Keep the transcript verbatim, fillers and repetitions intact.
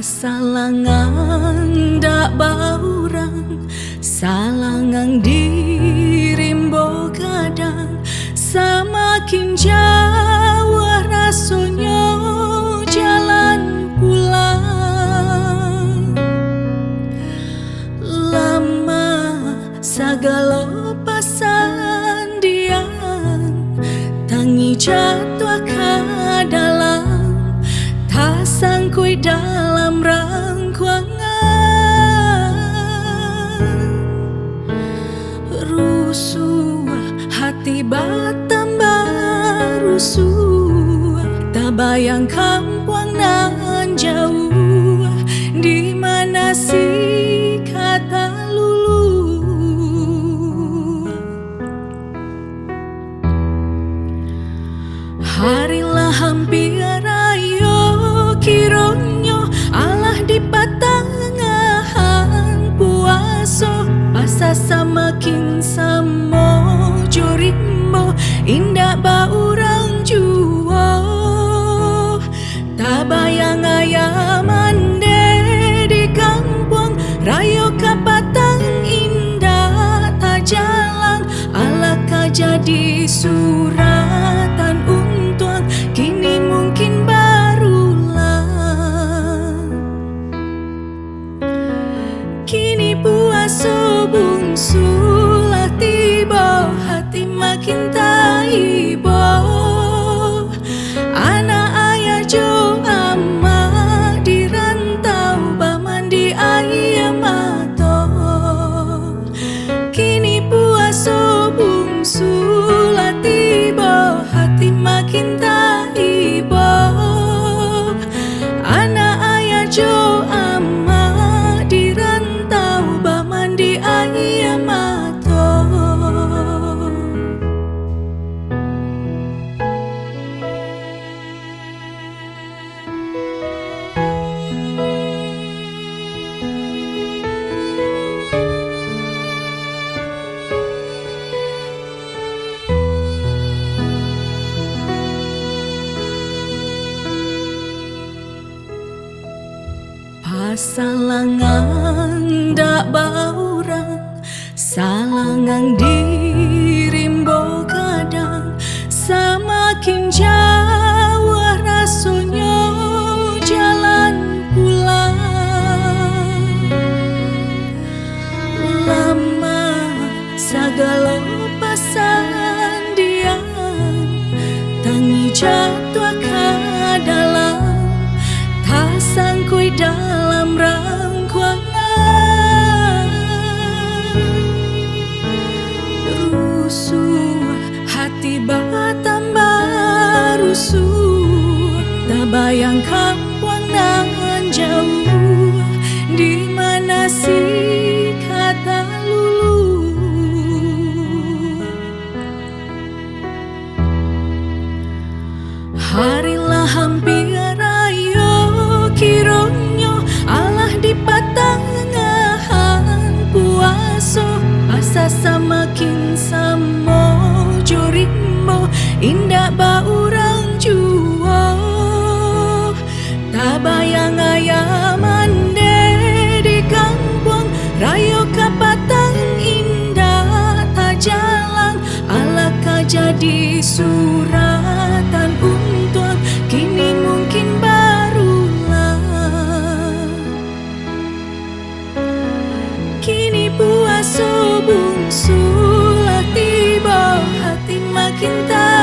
Salangang dak baurang, salangang di rimbo gadang, samakin jauah rasonyo jalan pulang. Lamah sagalo pasandian, tangi jatuah ka dalam, tasangkuik dalam rangkuangan. Rusuah, hati batambah rusuah, tabayang kampuang nan jauah, di mana si kata lulu. Hari lah hampir rayo, kironyo alah di patangahan puaso, pasa samakin samo jo rimbo, indak baurang juo. Tabayang ayah mande di kampuang, rayo kapatang indak tajalang, alah ka jadi suratan untuang, kini mungkin barulang. Kini puaso bungsu lah tibo, hati makin taibo. Anak ayah jo amak di rantau, bamandi aia mato. Kini puaso bungsu lah tibo, hati makin taibo. Anak ayah jo amak di rantau, bamandi aia mato. Pasalangan dak baurang, salangang di rimbo gadang, samakin jauah rasonyo jalan pulang. Lamah sagalo pasandian, tangi jatuah ka dalam, tasangkuik dalam rangkuangan. Rusuah, hati batambah rusuah, tabayang kampuang nan jauah, di mana si kata lulu. Hari lah hampir rayo, kironyo alah di patangahan puaso, asa samakin samo jo rimbo, indak baurang juo. Tabayang ayah mande di kampuang, rayo kapatang indak tajalang, alah ka jadi suratan untuang, kini mungkin barulang. Kini puaso bungsu lah tibo, hati makin ta